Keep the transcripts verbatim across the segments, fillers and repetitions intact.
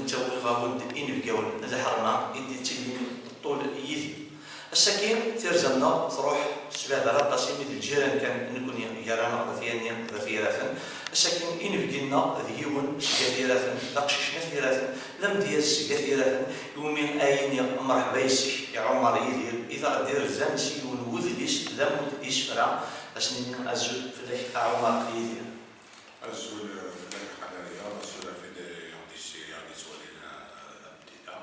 Ttawiɣ-awen-d inebgawen n lḥerma i d-yettilin ṭul yid-i. Ass-agi, tirza-nneɣ truḥ tesbeɛder aṭas imi d lǧiran kan nekkni gar-aneɣ At Yanni d At Yiraten. Ass-agi, inebgi-nneɣ d yiwen seg At Yiraten, d aqcic n At Yiraten, d amedyaz seg At Yiraten, iwumi ara iniɣ mreḥba yes-k i Ɛumar Yidir, i d aɣ-d-irzan s yiwen n wedlis d ammud isefra. Ad s-nini azul fell-ak a Ɛumar Yidir. Azul, eh, fell-ak a Xali Riyad, azul ɣef wid i aɣ-d-yettwalin, eh, tameddit-a.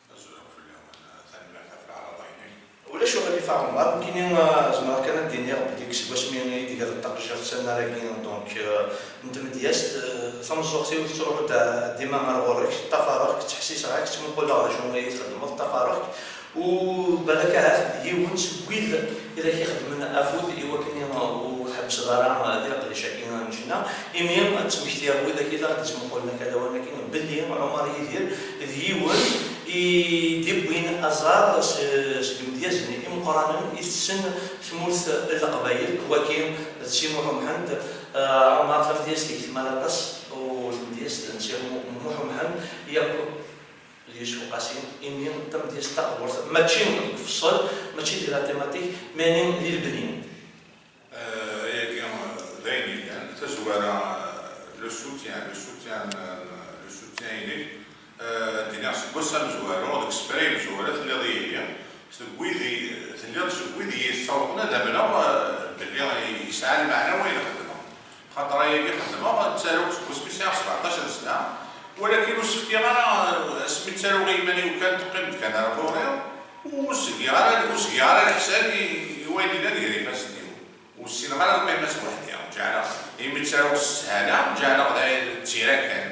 Azul akk fell-awen, eh, tanemmirt ɣef leɛraḍa-inek. Ulac uɣilif a Ɛumar, nekkini, eh, zemreɣ kan ad d-iniɣ belli seg wasmi i d-tgiḍ taqcict s annar-agi, donc, eh, n tmedyazt, eh, tameẓẓuɣt-iw tettruḥu-d, eh, dima ar ɣur-k, ṭṭafareɣ-k, ttḥessiseɣ-ak, ttmuquleɣ d acu i txeddmeḍ, ṭṭafareɣ-k. U balak ahat d yiwen seg wid i d ak-ixedmen afud i wakken ur tḥebbseḍ ara di leqdic-agi n ccna, imi ad tmektiḍ widak i d aɣ-d-ittmuqulen akka lawan-agi belli Ɛumar Yidir d yiwen i d-iwwin aẓar s-, seg imedyazen imeqqranen i tessen tmurt n Leqbayel, wagi d Si Muḥ Umḥend. Eh, Ɛumar, tamedyazt-ik tmal aṭas, u tamedyazt n Si Mu-, Muḥ Umḥend yakk d Yusef Uqasi, imi tamedyazt taqburt mačči deg ufeṣṣel, mačči di la thématique, mais di lebni. Eh, ayagi, eh, d ayen yellan, tazwara, eh, le soutien, le soutien, eh, le soutien-inek, eh, d-iniɣ seg wass amezwaru, deg usefray amezwaru, telliḍ yid-i, seg wid i, telliḍ seg wid i yi-yessawḍen ad amneɣ, eh, belli yesɛa lmeɛna wayen xeddmeɣ. Xaṭer ayagi xeddmeɣ, ttaruɣ seg wasmi sɛiɣ sebɛeṭṭac n sna, walakin ur s-fkiɣ ara, asmi ttaruɣ i yiman-iw kan, teqqim-d kan ar ɣur-i, ur s-giɣ ara, ur s-giɣ ara leḥsab i, i wayen yellan gar ifassen-iw. Ur ssineɣ ara lqima-s weḥd-i, ǧeɛleɣ, imi ttaruɣ s sshala, ǧeɛleɣ d, d tira kan.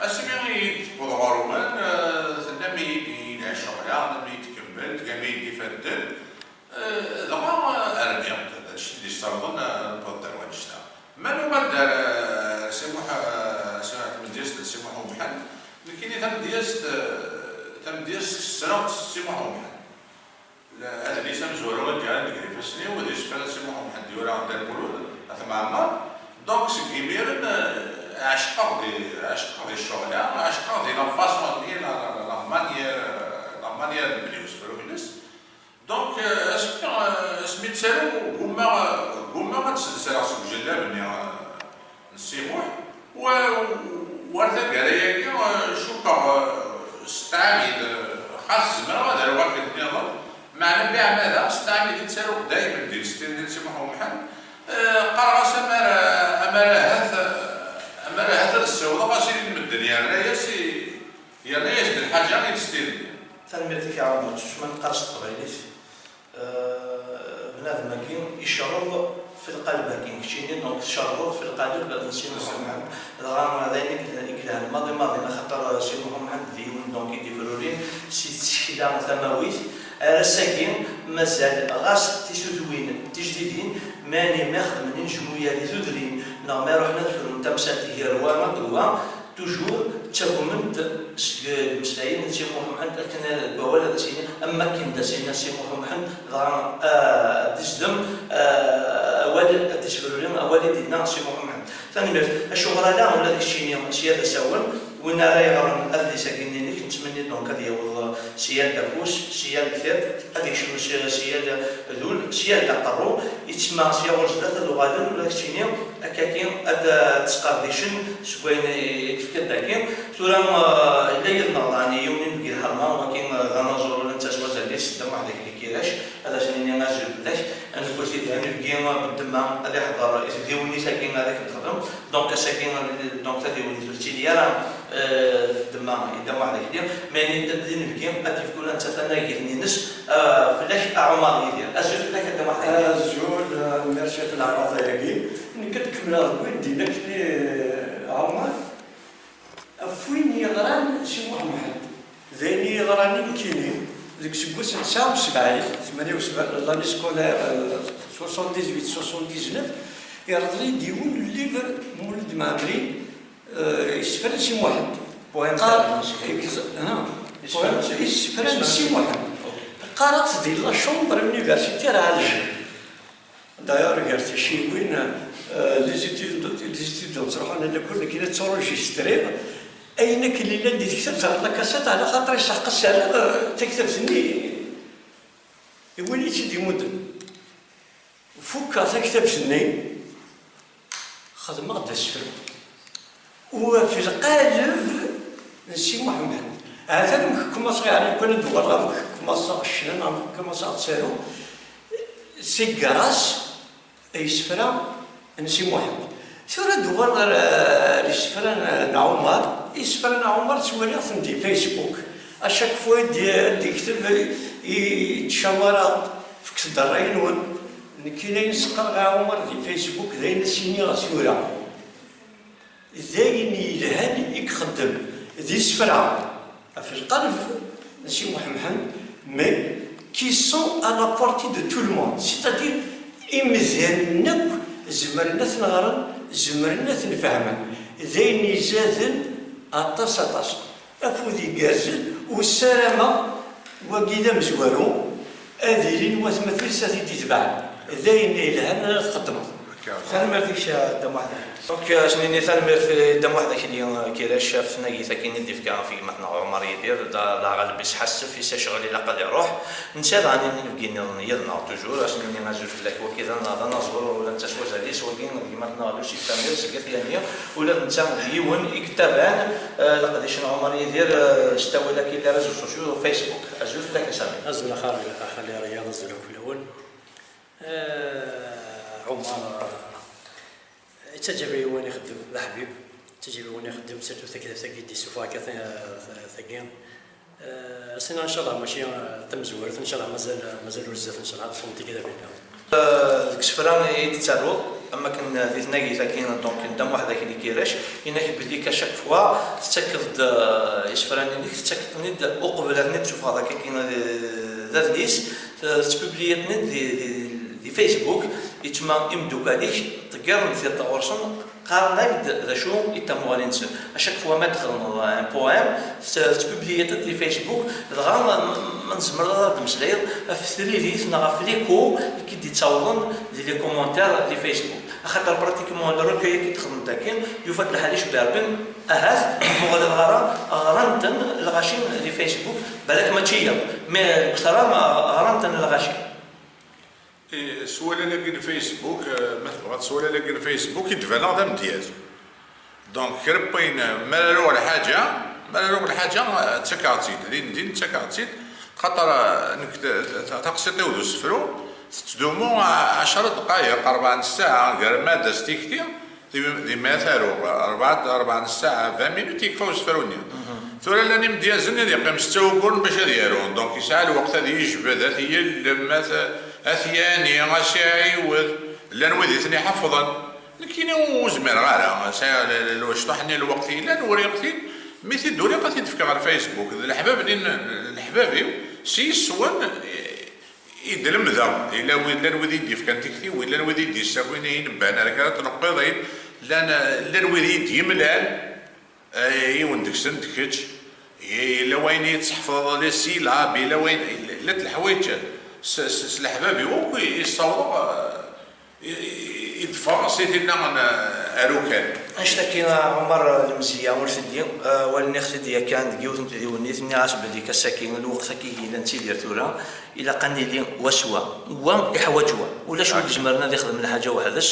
Asmi i d-tewweḍ ɣur-wen, eh, tennam-iyi-d yelha ccɣel-a, tennam-iyi-d kemmel, tgam-iyi-d ifadden. Eh, dɣa, eh, rniɣ-d, d acu i d-yessawḍen, eh, newweḍ-d ar wanect-a. Ma nuɣal-d ar, eh, Si Muḥ, eh, Si, tamedyazt n Si Muḥ Umḥend, nekkini tamedyazt, eh, tamedyazt ssneɣ-tt s Si Muḥ Umḥend. La, adlis amezwaru i d-yerran deg ifassen-iw, d isefra n Si Muḥ Umḥend yura Dda Lmulud At Mɛemmer. Donc, seg imiren, eh, ɛecqeɣ di, ɛecqeɣ di ccɣel-a, ɛecqeɣ di la façon-nni, la, la, la manière, la manière n lebni usefru-ines. Donc, euh, asmi, euh, asmi ttaruɣ, gummaɣ, gummaɣ ad d-selsreɣ seg ujellab-nni, euh, n Si Muḥ, u, u ar taggara-agi, euh, cukkeɣ, euh, s ttɛabid, euh, xas zemreɣ ad aruɣ akken nniḍen, meɛna biɛmada s ttɛabid i ttaruɣ daymen deg-s tirni n Si Muḥ Umḥend, euh, qqareɣ-as amar, amar ahat, amar ahat ad ssiwḍeɣ-as i medden, yerna-yas i, yerna-yas-d lḥaǧa i d-stilni. Tanemmirt-ik a Ɛumar, tusma neqqar s teqbaylit. Eh, bnadem-agi icerreḍ fi lqaleb-agi, keččini, donc, tcerrḍeḍ fi lqaleb n Si Muḥ Umḥend. Dɣa d ayen i yel-, i yelhan maḍi maḍi, axaṭer Si Muḥ Umḥend d yiwen, donc, i d-ifrulin si tsekla tamawit. Ar ass-agi, mazal ɣas tisutwin tijdidin, mani ma xedmen inejmuya di tudrin, neɣ ma ruḥen ad frun tamsalt gar wa akked wa, toujours ttaggumen-d seg imeslayen n Si Muḥ Umḥend, akken deg wawal ad as-yini, am wakken d as-yenna Si Muḥ Umḥend, dɣa, ah, ad d-izdem, ah, awal, ad d-isfruri awal i d-yenna Si Muḥ Umḥend. Tanemmirt. Acuɣer ala ula d keččini s yal asawen, win ara yeɣren adlis-agi-nni-inek, nettmenni donc ad yaweḍ s yal d afus, s yal tiṭ, ad ikcem s, s yal d ul, s yal d aqerru, yettma s yal ɣur zdat ad uɣalen ula d keččini, akkagi ad, ad d-sqerdicen seg wayen i d-tefkiḍ dagi. Tura, eh, yella yid-neɣ daɣen yiwen inebgi lḥerma, wagi, eh, d anaẓur ula netta s wazal-is, Dda Muḥend Akli Kirac, ad as-nini azul fell-ak. Ad newwi-t-id d inebgi, eh, beddemma, ad iḥḍer i tdiwennit-agi ara k-nexdem. Donc, ass-agi, eh, donc, tadiwennit ur tettili ara, eh, teddem-, yeddem waḥd-k. Mais d inebgi ad d-yefk ula netta tanagit-nni-ines, eh, fell-ak, a Ɛumar Yidir. Azul fell-ak, a Dda Muḥend. Azul, eh, merci ɣef leɛraḍa-agi. Nekk ad kemmleɣ deg wayen d-yenna akkenni, eh, Ɛumar. Ɣef win yeɣran Si Muḥ Umḥend, d ayen i yeḍran i nekkini, deg useggas n tesɛa u sebɛin, tmanya u sebɛin, l'année scolaire, euh, soixante-dix-huit soixante-dix-neuf, yerḍel-iyi-d yiwen n livre n Mulud Mɛemmri, euh, isefra n Si Muḥend. Poème. Qqar-, exa-, ah, isefra n Si, isefra n Si Muḥend. Ok. Qqareɣ-t di la chambre universitaire à Alger. D'ailleurs, gar ticiwin, euh, les étudiants, les étudiants ttruḥun ad lakul, nekk la ttṛujistriɣ. Ayen akken yellan di tektabt ɣer la cassette, ɛla xaṭer iseḥq ad s-rreɣ, eh, taktabt-nni i win i tt-id-imudden. Fukkeɣ taktabt-nni, xedmeɣ-d asefru. U ɣef lqaleb n Si Muḥ Mḥend. Ahat ad mkekmaṣeɣ, yeɛni, lukan ad d-uɣaleɣ ad mkekmaṣeɣ ccna neɣ mkekmaṣeɣ ttaruɣ, c'est grâce i yisefra n Si Muḥend. Tura ad d-uɣaleɣ ɣer, eh, isefra n, n Ɛumar. Isefra n Ɛumar ttwaliɣ-ten di Facebook. À chaque fois i d-, i d-yekteb, i, i yettcawar-aɣ-d, fket-d ṛṛay-nwen. Nekkini ayen s-qqareɣ i Ɛumar di Facebook, d ayen as-iniɣ tura. D ayen yelhan i ixeddem d isefra ɣef lqaleb n Si Muḥ Mḥend, mais qui sont à la portée de tout le monde, c'est-à-dire imdanen akk zemren ad ten-ɣren, zemren ad ten-fehmen. D ayen izaden aṭas, aṭas. Afud igerrzen, u ssarameɣ wagi d amezwaru, ad ilin watmaten-is ad t-id-itebɛen. D ayen yelhan ara txedmeḍ. Tanemmirt-ik, a Dda Muḥ Dahel. Donc, euh, as-nini tanemmirt i Dda Muḥ Dahel, euh, Kirac, ɣef tnagit-agi i d-ifka ɣef gma-tneɣ Ɛumar Yidir, d, d aɣaleb isḥassef, is acɣel ilaq ad iruḥ. Netta daɣen inebgi nniḍen yid-neɣ toujours, as-nini azul fell-ak, wagi d an-, d anaẓur, ula netta s wazal-is, wagi d gma-tneɣ Lucie Samir, seg At Yanni, ula d netta d yiwen i yettabaɛen, euh, leqdic n Ɛumar Yidir, euh, s ttawil-agi n les réseaux sociaux, Facebook. Azul fell-ak a Samir. Azul a xali, a xali Riyad, azul akk fell-awen. Eh, Ɛumar, eh, yettaǧab-iyi win ixeddem, d aḥbib, yettaǧab-iyi win ixeddem, surtout taktabt-agi i d-yessufeɣ akka ta-, ta-, tagi. Eh, as-iniɣ ncallah mačči, eh, d tamezwarut, ncallah mazal, mazal ur zdat, ncallah ad ṭṭfent tiktabin-nni. Eh, deg isefra i d-tettaruḍ, am wakken di tnagit-agi, donc, n Dda Muḥ Dahel Kirac, yenna-k belli qu'à chaque fois tettakeḍ-d, eh, isefra-nni-inek, tettakeḍ-ten-id uqbel ad ten-id-tessufɣeḍ akka, eh, d adlis, eh, tettpubliyiḍ-ten-id di, di, di Facebook, yettma imeddukal-ik ṭeggiren tiṭ ɣur-sen, qqaren-ak-d d acu i d tamuɣli-nsen. À chaque fois ma d-txedmeḍ un poème, tet-, tettpubliyiḍ-t di Facebook, dɣa ma, ma tzemreḍ ad d-meslayeḍ ɣef tririt neɣ ɣef l'écho i k-id-ittawḍen di les commentaires di Facebook. Axaṭer pratiquement le recueil-agi i d-txedmeḍ akin, yufa-d lḥal icebbeṛben, ahat, ma ur ɣliḍeɣ ara, ɣran-ten lɣaci di Facebook, balak mačči yakk, mais deg Uxtaram ɣran-ten lɣaci. Eh, s wallal-agi n Facebook, eh, ma tebɣiḍ, s wallal-agi n Facebook i d-baneɣ d amedyaz. Donc, kra n wayen, eh, mi ara ruɣ lḥaǧa, mi ara ruɣ lḥaǧa, eh, ttakeɣ-tt-id. Din, din ttakeɣ-tt-id, xaṭer, eh, nekk ta-, ta-, taqsiṭ-iw d usefru, tettdumu, eh, ɛecra ddqayeq, rebɛa n ssaɛa, gar madda s tikti, di, di mi ara t-aruɣ, rebɛa, rebɛa n ssaɛa, vingt minutes, yekfa usefru-nni. Tura llan imedyazen ad yeqqim setta wagguren bac ad yaru. Donc, yesɛa lweqt ad yejbed, ad t-yellem, ad t-, ad t-yani, ad s-iɛiwed. Llan wid i ten-iḥeffḍen. Nekkini ur zmireɣ ara. Sɛiɣ l-, l-, l-, cṭuḥ-nni n lweqt yellan, uriɣ-t-id. Mi t-id-uriɣ, ad t-id-fkeɣ ɣer Facebook. D leḥbab-nni n, leḥbab-iw, s yes-wen, i d-lemdeɣ. Yella wid, llan wid i d-yefkan tiktiwin, llan wid i d-yessawin ayen n banna, kra n tneqqiḍin, llan, llan wid i d-yemlan, eh, yiwen deg-sen d kečč, yella wayen i tseḥfḍeḍ, les syllabes, yella wayen, llant leḥwayeǧ s, s, s leḥbab-iw akk i, i ssawḍeɣ, eh, i, i, i d-ffɣeɣ si tinna n, eh, arukan. Annect-agi, a Ɛumar, lemzeyya ur telli, eh, wallen-iɣ-t-id yakan deg yiwet n tdiwennit, nniɣ-as belli ass-agi, lweqt-agi i la nettidir tura, ilaq ad nili wa s wa. Wa iḥwaǧ wa. Ulac win izemren ad ixdem lḥaǧa weḥd-s.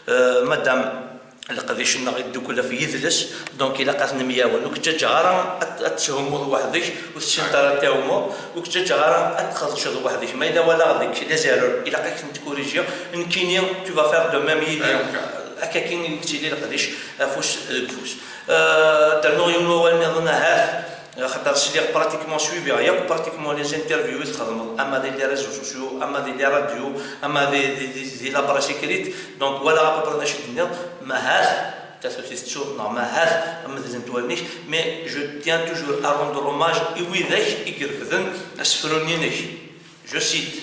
Eh, madame leqdic-nneɣ iddukkel ɣef yidles, donc ilaq ad t-nemyawen. Ur k-ǧǧaǧeɣ ara ad, ad teshumeḍ weḥd-k, ur tessineḍ ara ad tɛumeḍ, ur k-ǧǧaǧeɣ ara ad txedceḍ weḥd-k. Ma yella walaɣ deg-k les erreurs, ilaq ad k-tent-corrigiɣ. Nekkini, tu vas faire de même yid-i. Akka kan i yettili leqdic afus deg ufus. Eh, ad d-rnuɣ yiwen wawal nniḍen, ahat, axaṭer sliɣ pratiquement, suiviɣ yakk pratiquement les interviews i txedmeḍ, ama di les réseaux sociaux, ama di les radios, ama di, di, di, di la presse écrite. Donc, walaɣ à peu près d acu i d-tenniḍ, ma ahat, tatut i tettuḍ, neɣ ma ahat, medlent wallen-ik, mais je tiens toujours à rendre hommage i widak i irefden asefru-nni-inek. Je cite,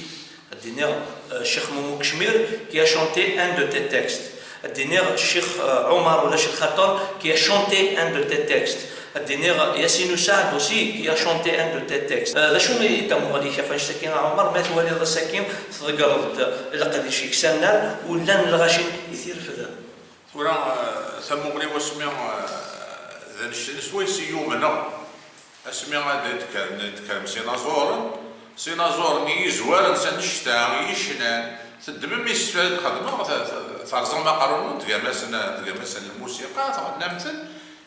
ad d-iniɣ, euh, Ccix Mumu Kecmir, qui a chanté un de tes textes. Ad d-iniɣ Ccix, euh, Ɛumar ulac lxaṭer, qui a chanté un de tes textes. Ad d-iniɣ Yasin Usaɛd aussi, qui a chanté un de tes textes. Euh, d acu i d tamuɣli-k ɣef annect-agi, a Ɛumar, ma twaliḍ ass-agi tḍeggreḍ-d leqdic-ik s annar, u llan lɣaci i t-irefden? Tura, eh, tamuɣli wasmi, eh, d D annect-nni swayes i yumneɣ. Asmi ad d-kkren, d-kkrem s inaẓuren, s inaẓuren i yizwaren s annect-a i yecnan, teddmem isefra d-xedmeɣ, t-, t-, terẓem aqerru-nwen, tgam-asen, tgam-asen lmusiqa, tɣennam-ten,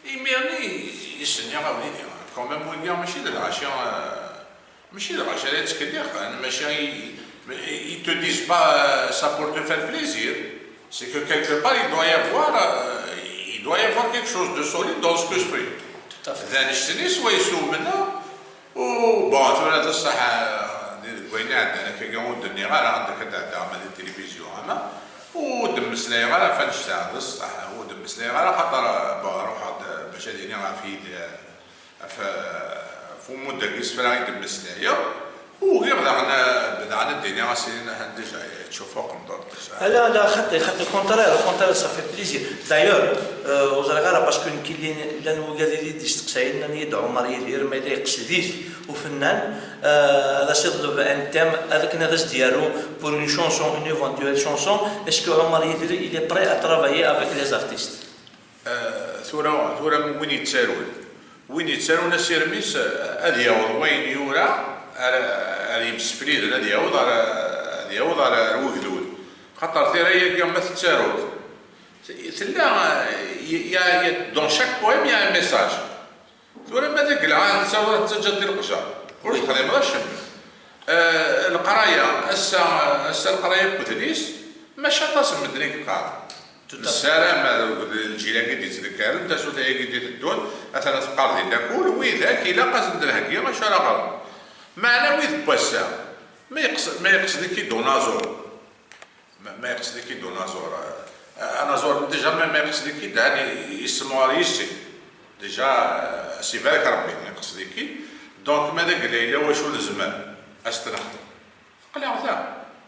imir-nni i s-nniɣ a wlidi, quand même wigi mačči d lɣaci, eh, mačči d lɣaci ara yettkelliqen, maca i, ils te disent pas, euh, ça pour te faire plaisir. C'est que quelque part, il doit y avoir, euh, il doit y avoir quelque chose de solide dans ce que je fais. Tout à fait. D annect-nni swayes umneɣ, u bon, tura d ṣṣeḥ, euh, di, deg wayen iɛeddan akka, ur d-nniɣ ara, anda akka d-ɛeddaɣ, ama di tilivizyu, ama, ur d-mmeslayeɣ ara ɣef annect-a, d ṣṣeḥ, ur d-mmeslayeɣ ara, xaṭer, euh, bon, ruḥeɣ-d, euh, bac ad iniɣ ɣef yid-, ɣef, ɣef umudd-agi isefra i d-mmeslayeɣ, ugiɣ daɣen, daɣen ad d-iniɣ a Sidi Nahel déjà yettcuffu aqendur déjà. Ala, ala, xaṭi, xaṭi, au contraire, au contraire, ça fait plaisir. D'ailleurs, euh, ur ẓriɣ ara, parce que nekk llan wigad i d-isteqsayen, nnan-iyi-d Ɛumer Yidir, ma yella iqsed-it ufennan, euh, ad as-iḍleb un thème, ad akken ad as-d-yaru pour une chanson, une éventuelle chanson, est-ce que Ɛumer Yidir, il est prêt à travailler avec les artistes? Eh, tura, tura win yettarun, win yettarun asirem-is, eh, ad yaweḍ wayen yura ar, ar yimsefliden, ad yaweḍ ar, ad yaweḍ ar, ar wegdud. Xaṭer tira-agi ma tettaruḍ, tella, eh, y-, y-, y-, dans chaque poème, il y a un message. Tura ma d agelɛan, tettaruḍ, tettaǧǧaḍ di leqjer, ur texdimeḍ acemma. Eh, leqraya, ass-a, ass-a leqraya n wedlis, mačči aṭas n medden i yeqqaren. Tout à fait. Nessaram, eh, lǧil-agi d-yettdekkaren, tasuta-agi d-iteddun, atan teqqar di lakul, widak ilaq ad sen-d-nheggi acu ara ɣren. Meɛna wid n wass-a, ma yeqs-, ma yeqsed-ik-id unaẓur, ma, ma yeqsed-ik-id unaẓur, eh, anaẓur, déjà ma, ma yeqsed-ik-id, ɛni yessemɣar yis-i. Déjà, eh, s ibarek Rebbi, yeqsed-ik-id. Donc, ma d agella yella wacu nezmer ad s-t-nexdem. Aql-aɣ da.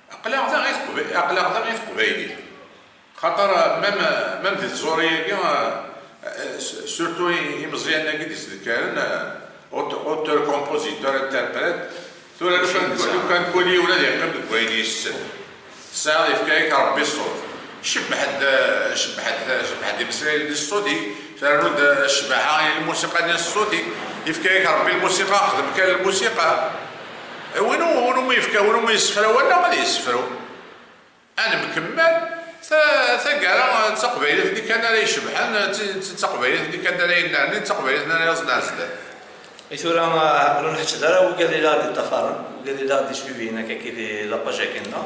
Aql-aɣ da i teqba-, aql-aɣ da i teqbaylit. Xaṭer, même, même di tẓuri-agi, eh, eh, surtout i-, imeẓyanen-agi d-yettdekkaren, eh, aut-, auteur, compositeur, interprète, tura lukan, lukan kul yiwen ad yeqqim deg wayen yessen. Tesɛiḍ, yefka-yak Rebbi ṣṣut. Cebbeḥ-d, eh, cebbeḥ-d, cebbeḥ-d imeslayen di ṣṣut-ik, ternu-d, eh, ccbaḥa i lmusiqa-nni s ṣṣut-ik, yefka-yak Rebbi lmusiqa, xdem kan lmusiqa. Win u-, win umi yefka, win umi yessefra wallaɣ, ad yessefru. Ad nemkemmel, ta-, taggara d taqbaylit-nni kan ara icebḥen, d t-, d taqbaylit-nni kan ara yennernin, d taqbaylit-nni ara yaẓen ar zdat. I tura, ah, ur nḥetteb ara wigad i la d-iṭṭafaren, wigad i la d-isuiviyen akka di la page-agi-nneɣ.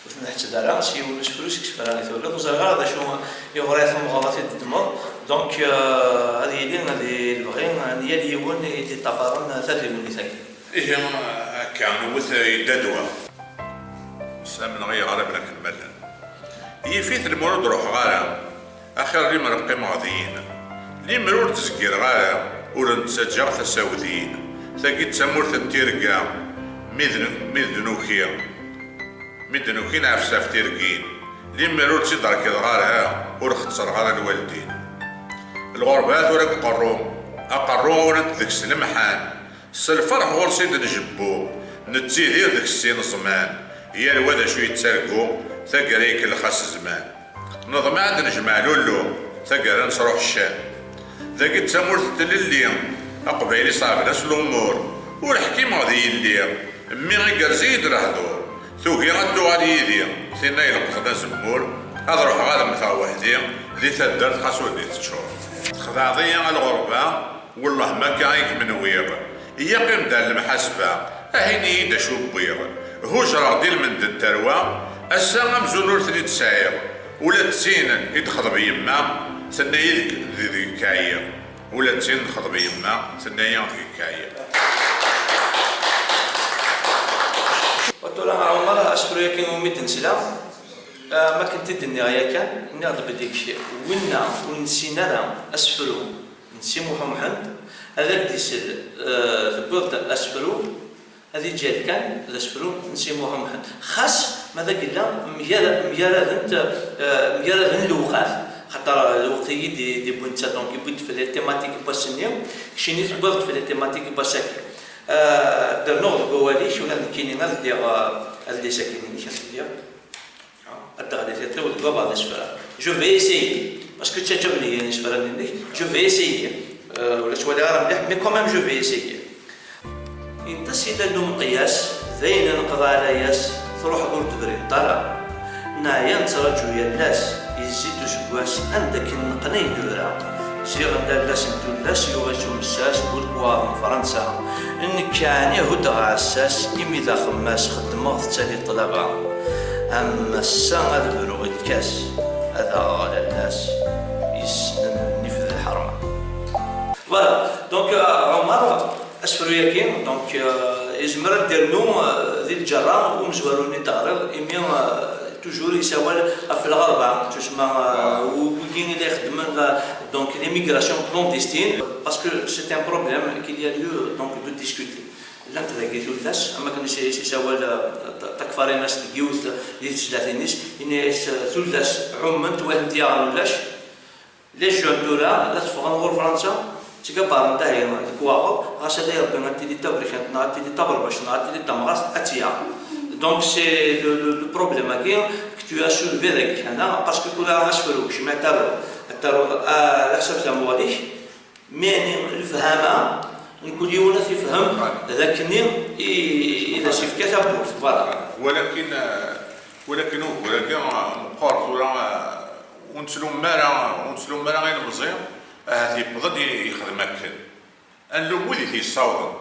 Ur ten-nḥetteb ara s yiwen usefru seg isefra i turiḍ, ur ẓriɣ ara d acu i ɣur-i temɣer ad t-id-ddmeḍ. Donc, euh, ad yili di lebɣi n yal yiwen i d-iṭṭafaren tadiwennit-agi. Ihi, akka, newwet yedda ddwa. Slamneɣ i yeɣriben akken ma llan. Yif-it lemmer ur d-ruḥeɣ ara, axir limer qqimeɣ din. Limer ur d-zgireɣ ara, ur n-ttaǧǧaɣ tasa-w din. Tagi d tamurt n tirga, mi d, mi d nuki, mi d nuki nɛefs ɣef tirgin. Limer ur tt-id-rkiḍeɣ ara, ur xettreɣ ara lwaldin. Lɣerba tura deg uqerru, aqerru urant deg-s lemḥan. S lferḥ ɣur-s i d-njebbu, nettidir deg-s sin ẓman, yal wa d acu yettargu, taggara ikellex-as zzman. Neḍmeɛ ad d-nejmeɛ lullu, taggara nesruḥ ccan. Dagi d tamurt n tlelli, aqbayli ṣeɛben-as lumuṛ, ur ḥkimeɣ di yelli, mmi igerrez-iyi-d lehdur, tugi ad tuɣal yid-i, tinna ileqqḍen azemmur, ad ruḥeɣ ad mmteɣ weḥd-i, di taddart xas ur d-i-teččur. Texdeɛḍ-iyi a lɣerba, Wellah ma akka i kem-nwiɣ, iyya qqim-d ar lemḥasba, ahin-iyi-d acu wwiɣ. Hujreɣ-d ilmend n tarwa, ass-a amzun ur ten-id-sɛiɣ. Ula d tin i d-xḍeb yemma, tenna-yi deg, deg, deg-k ɛyiɣ. Ula d tin d-xḍeb yemma, tenna-yi deg-k ɛyiɣ. Wa tura a Ɛumer, asefru-yagi umi d-nesla, ah, ma kent-id-nniɣ yakan, nniɣ-d belli winna ur nessin ara asefru n Si Muḥ Umḥend, ad ak-d-isel, eh, tewwiḍ-d asefru, ad iǧǧal kan d asefru n Si Muḥ Umḥend. Xas ma d agella mgar-, mgaradent, eh, mgaraden lewqat, xaṭer lweqt i yi-d-, d-iwwi netta, donc, iwwi-d fell-i thématique n wass-nni, keččini tewwiḍ-d fell-i thématique n wass-agi. Eh, d-rnuɣ deg wawal-ik, ula d nekkini ad ddiɣ, eh, adlis-agi-inek, ad t-ddiɣ. Ad d-teɣli tiṭ-iw deg wabeɛḍ isefra. Je vais essayer. Parce que ttaǧǧaben-iyi yisefra-nni-inek. Je vais essayer. Euh, ur la ttwaliɣ ara mliḥ, mais quand même je vais essayer. Intas yella lmeqyas, d ayen neqḍeɛ layas, truḥeḍ ur d-tebriḍ ara. Neɛya nettraǧu yal ass, yezzi-d useggas, anda akken neqqen ay nebra. Ziɣen lalla-s n tullas yuɣ-itt umessas bu lekwaɣeḍ n Fransa. Nekk ɛni huddeɣ aɛessas, imi d axemmas xeddmeɣ tettali ṭṭlaba. Am ass-a ad bruɣ i lkas, ad aɣeɣ lalla-s, yessnen nnif d lḥerma. Voilà, donc euh, Ɛumar, asefru-yagi, donc euh, yezmer ad d-yernu euh, di lǧerra umezwaru-nni d-teɣriḍ, imi euh, toujours yessawal ɣef lɣerba, tusma euh, wigi i la ixeddmen la, donc l'immigration clandestine, parce que c'est un problème qu'il y a lieu donc de discuter. Llant dagi tullas, am akken i s-, i s-isawal euh, Ta-, Takfarinas deg yiwet di tezlatin-is, yenna-yas euh, tullas ɛument, walent yaɣen ulac. Les jeunes tura la teffɣen ɣur Fransa, ttgabaren dahi deg waɣeḍ, ɣas ala Rebbi ad tili d taberkant neɣ ad tili d taberbact neɣ ad tili d tamɣart, ad tt-yaɣ. Donc c'est le, le, le problème-agi que tu as soulevé dagi, parce que tura asefru kecm ad taruḍ, ad taruḍ ɛla ḥsab tamuɣli-k, mais lefhama n kul yiwen ad t-ifhem d akken i, i d as-ifka tawwurt. Voilà. Walakin, euh, walakin ugur-agi meqqer tura, euh, ur nettlum ara, ur nettlum ara ilemẓi, ahat yewweḍ-d yexdem akken. Ad nlum wid i t-yessawḍen.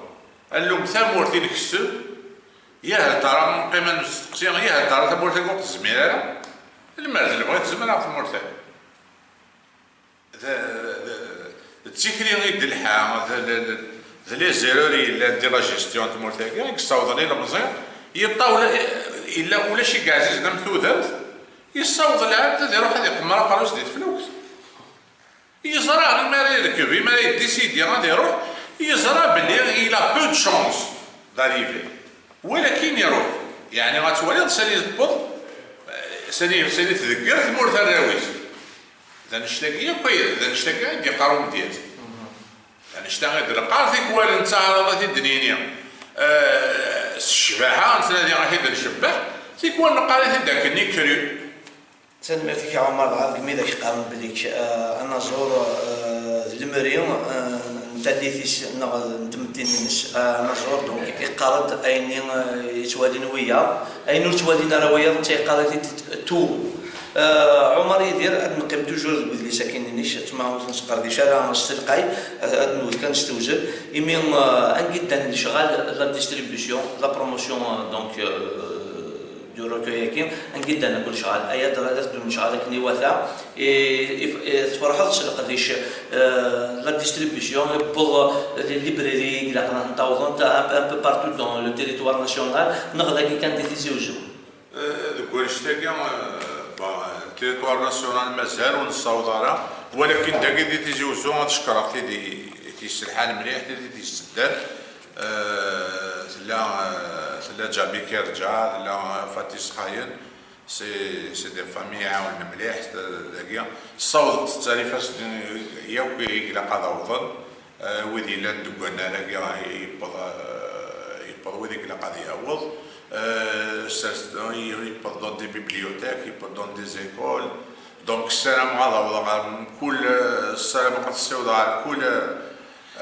Ad nlum tamurt i nkesseb, yah d ara neqqim ad nesteqsi, yah d ara tamurt-agi ur tezmir ara, lemmer d lebɣi tezmer ɣef tmurt-agi. D, d, d tikli i d-telḥa, d, d, d, d les erreurs yellan di la gestion n tmurt-agi, i yessawḍen ilemẓi, yeṭṭawel, yella ulac i yeɛzizen am tudert, yessaweḍ lɛebd ad iruḥ ad iqemmer aqerru-s di teflukt. Yeẓra imi ara yerkeb, imi ara yedisidi ad iruḥ, yeẓra belli il a peu de chance d'arriver. Walakin iruḥ. Yeɛni ad twaliḍ sani tewweḍ, sani, sani tdegger tmurt arraw-is. D annect-agi akk ay, d annect-agi i d-yeqqar umedyaz. D annect-a i d-neqqar, tikwal nettaɛraḍ ad t-id-nini, eh, s ccbaḥa, nettnadi ad t-id-ncebbeḥ, tikwal neqqar-it-id akken i cru. Tanemmirt-ik a Ɛumar, dɣa degmi d ak-qqaren belli-k, eh, anaẓur, eh, d lemri, eh, n tallit-is neɣ n tmetti-nnes, eh, anaẓur, donc iqqar-d ayen i, eh, yettwalin wiyaḍ, ayen ur ttwalin ara wiyaḍ, netta yeqqar-it-id tout. Eh, Ɛumar Yidir, ad neqqim toujours deg udlis-agi-inek, tma ur t-nesqerdic ara s telqay, eh, ad nwet kan s tewzel, imi, eh, angi ddan lecɣal, la distribution, la promotion, eh, donc, eh, du recueil-agi, angi ddan akk lecɣal, aya d la teddun lecɣal akken iwata, i, i, i tferḥeḍ s leqdic, eh, la distribution, yewweḍ les librairies i ilaqen ad tent-awḍent un, un peu partout dans le territoire national, neɣ dagi kan di Tizi Uzzu. Eh, deg wannect-agi, eh, bon, territoire national mazal ur nessaweḍ ara, walakin dagi di Tizi Uzzu ad cekkreɣ tid i, i t-yesselḥan mliḥ, tid i t-yesseddan. Eh, tella, eh, tella Jabi Kerǧa, tella Fati Sxayen, c'est, c'est des familles iɛawnen mliḥ, dagi. Ssawḍent ttarifa-s yakk i ilaq ad awḍen. Eh, wid yellan deg wannar-agi, yewweḍ, eh, yewweḍ wid i ilaq ad yaweḍ. Eh, sers-, yewweḍ dans des bibliothèques, yewweḍ dans des écoles. Donc, ssarameɣ ad awḍeɣ ɣer mkul, eh, ssarameɣ ad ssiwḍeɣ ɣer kul, eh,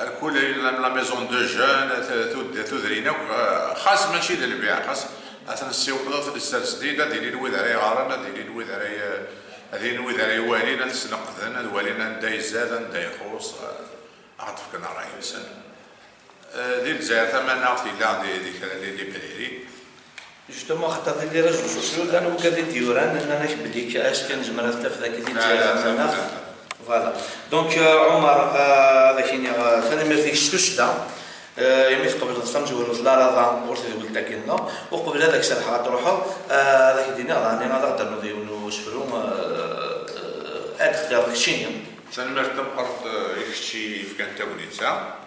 ɣer kul la, la maison de jeunes, t-, tud-, tudrin akk, eh, xas mačči d lbiɛ, xas ad ten-ssiwḍeɣ, ad ten-ssers din, ad ilin wid ara iɣaren, ad ilin wid ara i-, ad ilin wid ara iwalin, ad sneqden, ad walin anda izad, anda ixuṣ, eh, ad ɣ-d-fken ṛṛay-nsen. Eh, di Lezzayer tamaneɣt yella di, di kra n les librairies. Justement, xaṭer di les réseaux sociaux llan wigad i d-yuran, nnan-ak belli k-, ass kan nezmer ad t-tafeḍ akka di Lezzayer tamaneɣt. Voilà. Donc, euh, Ɛumar, euh, ad ak-iniɣ, euh, tanemmirt-ik s tussda, euh, imi tqebleḍ tamezwarut n Larada ɣur tedwilt-agi-nneɣ. Uqbel ad ak-serḥeɣ ad truḥeḍ, euh, ad ak-d-iniɣ daɣen ad aɣ-d-ternuḍ yiwen n usefru, euh, euh, ad d-textireḍ keččini. Tanemmirt tameqqrant, euh, i kečč i yefkan tagnit-a.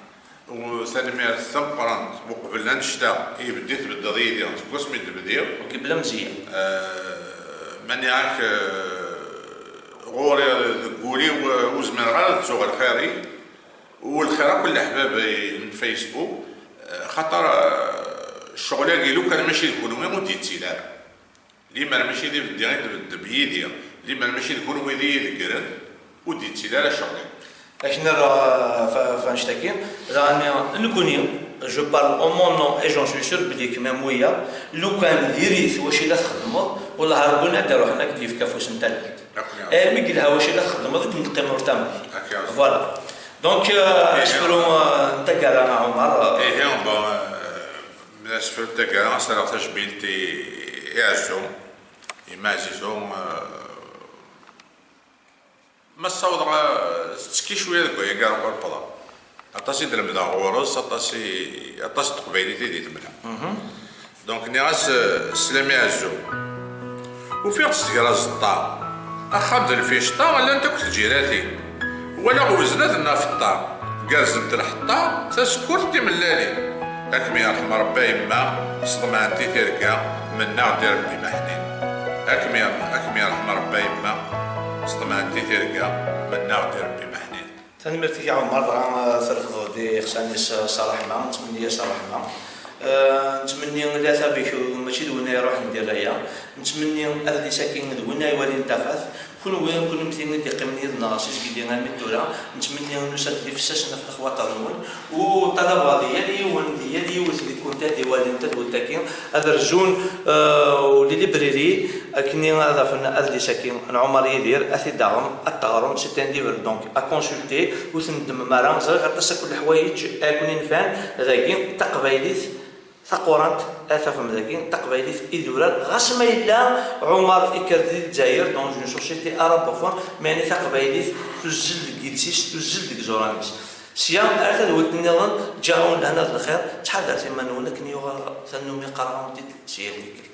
U tanemmirt tameqqrant, uqbel annect-a i ibedd-, i tbeddeḍ yid-i seg wasmi d-bdiɣ. Uqbel am zik. Eh, maniɛak, eh, ɣur-i deg wul-iw, eh, ur zmireɣ ara ad ttuɣ lxir-ik, u lxir akk n leḥbab n Facebook, eh, xaṭer, eh, ccɣel-agi lukan mačči d kunwi ur d-yettili ara. Limer mačči d ibeddi i d-beddem yid-i, limer mačči d kunwi i d-iyi-ideggren, ur d-yettili ara ccɣel-iw. Akken ara f- f- anect-agi, daɣen nekkni, je parle en mon nom et j'en suis sûr, belli kemmam wiya, lukan diri-t wacu i la txeddmeḍ, wellah Rebbi ad d-iruḥen ad k-d-yefk afus n tallelt. Armi yelha wacu i la txeddmeḍ i d-neqqimeḍ tammi. Voilà. Donc, euh, asefru, euh, n taggara a Ɛumar, euh, Ihi, bon, euh, d asefru n taggara, ad s-rreɣ tajmilt i, i Ɛezzu, i Yemma Ɛzizu, euh, Ma ssawḍeɣ, eh, tettekki cwiya deg wayagi ara ur-, ur-, aṭas i d-lemdeɣ ɣur-s, aṭas i, aṭas n teqbaylit i di temla. Donc, nniɣ-as, eh, sslam i Ɛezzu. Ufiɣ-tt tger aẓeṭṭa. Axxam d lficṭa, llant akk tǧiratin. Walaɣ weznen-ten ɣef ṭṭa. Gerrzent lḥeṭṭa, tasekkurt d timellalin. Ad kem-yerḥem Rebbi a yemma, sḍemɛent i tirga, mennaɣ-d i Rebbi ma ḥnin. Ad kem-yerḥem, ad kem-yerḥem Rebbi a yemma, sḍemɛent i tirga, mennaɣ-d i Rebbi ma ḥnin. Tanemmirt-ik a Ɛumar, dɣa, eh, trefdeḍ-d ixsan-is, eh, s ṛṛeḥma, nettmenni-as ṛṛeḥma. Eh, nettmenni leɛtab-ik, eh, mačči d win ara iṛuḥen di rraya. Nettmenni adlis-agi d win ara iwalin tafat. Kunwi, kunemti i d-iqqimen yid-neɣ si zgelli armi d tura, nettmenni nusa-d d ifessasen ɣef lexwaṭer-nwen, u ṭṭalabeɣ di yal yiwen, di yal yiwet di kunt ad iwalin tadwilt-agi, ad rzun, eh, les librairies, akken ad afen adlis-agi n Ɛumar Yidir, ad t-id-aɣem, ad t-teɣrem, c'est un livre donc à consulter, ur t-neddmem ara, ẓriɣ aṭas akk n leḥwayeǧ ara ken-inefɛen, dagi, taqbaylit, Taqurant, ad tafem dagi, taqbaylit i d-yurar, ɣas ma yella Ɛumar ikker-d di Lezzayer, dans une société arabophone, meɛni taqbaylit tuzzel deg yiles-is, tuzzel deg iẓuran-is. Sya ar tadwilt nniḍen, ǧǧiɣ-awen lehna d lxir, ttḥadaret iman-nwen akken yuɣal tannumi qqareɣ-awen-t-id s yal tikkelt.